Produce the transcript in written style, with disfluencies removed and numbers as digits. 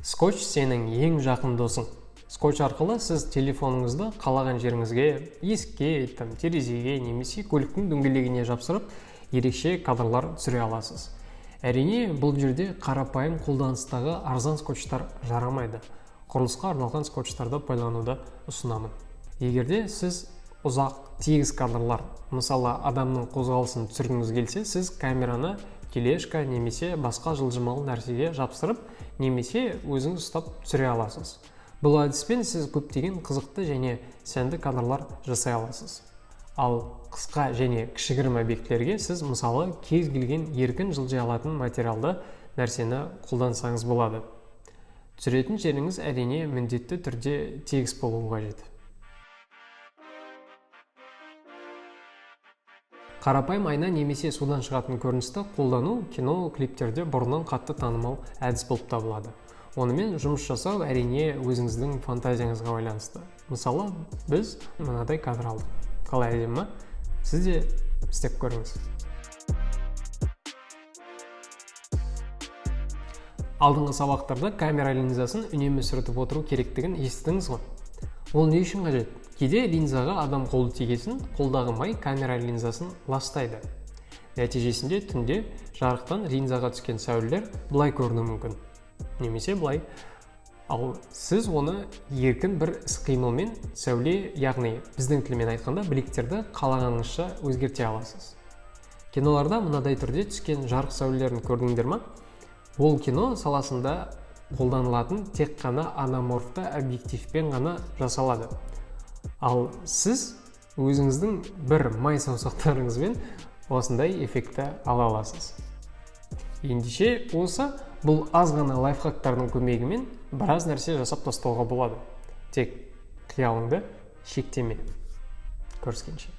Скотч сенің ең жақын досың. Скотч арқылы сіз телефоныңызды қалаған жеріңізге, есікке, там, терезеге немесе көліктің дөңгелегіне жапсырып, ерекше кадрлар түсіре аласыз. Әрине, бұл жерде қарапайым қолданыстағы арзан скотчтар жарамайды. Құрылысқа арналған скотчтарды пайдалануды ұсынамын. Егерде сіз ұзақ тегіс кадрлар, мысалы, адамның қозғалысын түсіргіңіз келсе, сіз камераны тележка немесе басқа жылжымалы нәрсеге жапсырып, немесе өзіңіз ұстап түсіре аласыз. Бұл әдіспен сіз көптеген қызықты және сәнді кадрлар жасай аласыз. Ал қысқа және кішігірім объектілерге сіз, мысалы, кез келген еркін жылжи алатын материалды нәрсені қолдансаңыз болады. Түсіретін жеріңіз, әрине, міндетті түрде тегіс болуы қажет. Қарапайым айна немесе судан шығатын көріністі қолдану кино клиптерде бұрыннан қатты танымал әдіс болып табылады. Онымен жұмыс жасау, әрине, өзіңіздің фантазияңызға байланысты. Мысалы, біз мынадай кадр алдық. Қалай, әдемі ма? Сіз де істеп көріңіз. Алдыңғы сабақтарда камера линзасын үнемі сүртіп отыру керектігін естідіңіз ғой. Ол не үшін қажет? Кейде линзаға адам қолы тигесін, қолдағы май камера линзасын ластайды. Нәтижесінде түнде жарықтан линзаға түскен сәулелер былай көрінуі мүмкін. Немесе былай. Ал сіз оны еркін бір іс-қимылмен сәуле, яғни біздің тілмен айтқанда бликтерді қалағаныңызша өзгерте аласыз. Киноларда мынадай түрде түскен жарық сәулелерін көрдіңдер ма? Ол кино саласында қолданылатын тек қана анаморфты объективпен ғана жасалады. Ал сіз өзіңіздің бір май саусақтарыңызбен осындай эффектті ала аласыз. Ендеше осы бұл аз ғана лайфхактардың көмегімен біраз нәрсе жасап тастауға болады. Тек қиялыңды шектеме. Көріскенше.